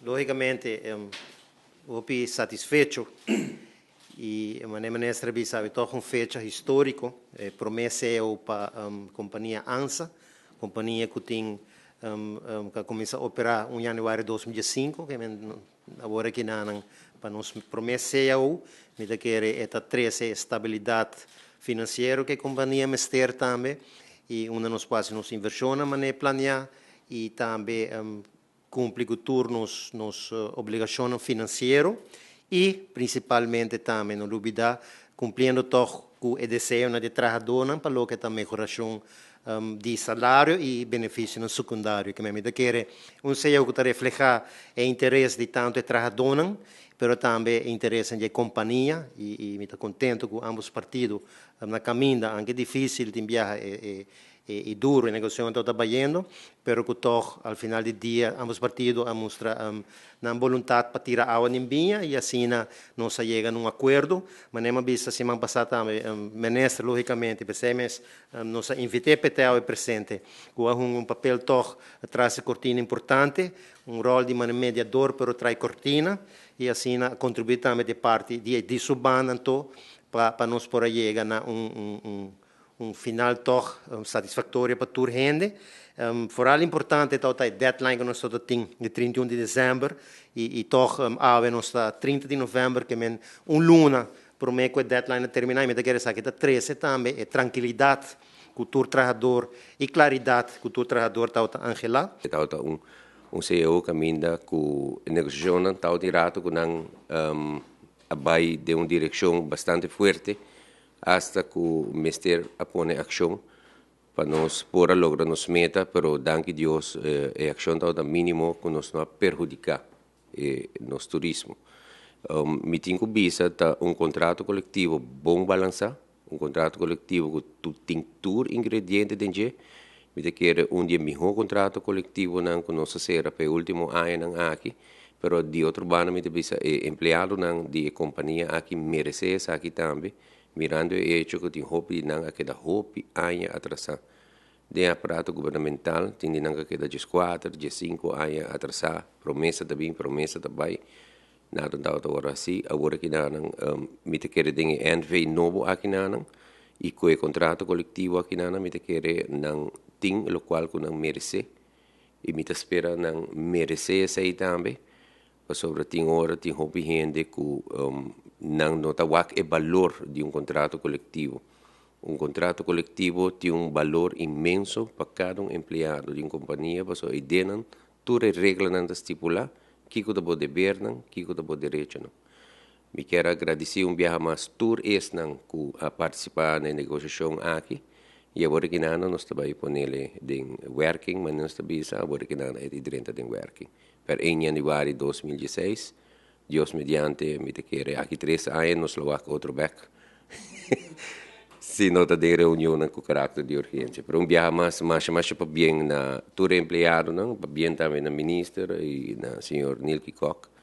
Lógikamente, hopi satisfecho i manera minister a bisa, tòg un fecha históriko, promé CEO pa kompania ANSA, kompania ku tin ku a kuminsá operá 1 yanüari 2005, ke men awor aki nan pa nos promé CEO, mi ta kere e ta trese estabilidat finansiero ku e kompania mester tambe i unda nos por hasi nos invershonnan manera planeá i tambe kumpli ku tur nos obligashonnan finansiero i prinsipalmente tambe no lubidá kumpliendo tòg ku e deseonan di e trahadónan pa loke ta mehorashon di salario i benefisionan sekundario. Ke mi ta kere un CEO ku ta reflehá e interes di tantu e trahadónan pero tambe e interesnan di e kompania i mi ta kontentu ku ambos partido na kaminda, anke difísil tin biaha e E duro e negociacion ta bayendo, pero cu toch al final di dia ambos partido a mustra nan boluntad pa tira awa den biña y asina nos a yega na un acuerdo. Manera mi a bisa siman pasa tambe, minister logicamente, p'esey mes nos a invite p'e te awe presente, cu a hunga un papel toch tras e cortina importante, un rol di manera mediador pero trae cortina y asina a contribui tambe di parti di su banda anto pa nos por a yega na un Un final tòg satisfaktorio pa tur hende. Foral importante ta e deadline ku nos ta tin di 31 di desèmber i tòg awe nos ta 30 di novèmber ke men un luna promé ku e deadline a terminá i mi ta kere esaki ta trese tambe e trankilidat ku tur trahador i klaridat ku tur trahador tabata anhelá. E tabata un un ceo kaminda ku e negosiashonnan tabatin rato ku nan a bai den un direkshon bastante fuerte Asta ku mester a pone akshon pa nos por a logra nos meta, pero danki Dios e akshon tabata mínimo ku nos no a perhudiká e nos turismo. Mi tin ku bisa ta un kontrato kolektivo bon balansá, un kontrato kolektivo ku tin tur ingrediente den dje. Mi ta kere un di e mihó kontrato kolektivonan ku nos a sera pa e último añanan aki, pero di otro banda mi ta bisa e empleadonan di e kompania aki meresé esaki tambe, mirando e echo ku tin hopi di nan a keda hopi aña atrasá. Den aparato gubernamental tin di nan ku a keda 14, 15 aña atrasá, promesa ta bin, promesa ta bai, nada tabata wòrdu hasí. Awor aki nan mi ta kere den e NV nobo aki nan i ku e kontrato kolektivo aki nan mi ta kere nan tin lokual ku nan meresé. I mi ta spera nan meresé esei tambe, pasobra tin ora tin hopi hende ku nan no ta wak e balor di un kontrato kolektivo. Un kontrato kolektivo tin un balor inmenso pa kada un empleado di un kompania, pasobra eidenan tur e reglanan ta stipulá kiko ta bo debernan, kiko ta bo derechonan. Mi kier a gradisí un biaha mas tur esnan ku a partisipá na e negoshashon aki i awor aki nan nos ta bai ponele den werking, manera nos ta bisa, awor aki nan e ta drenta den werking. Per 1 yanüari 2016, Dios mediante, mi ta kere aki tres aña nos lo wak otro bek si no ta den reunionnan ku karakter di urgensia. Pero un biaha mas, masha masha pabien na tur e empleadonan, pabien tambe na minister i na señor Nilky Kok.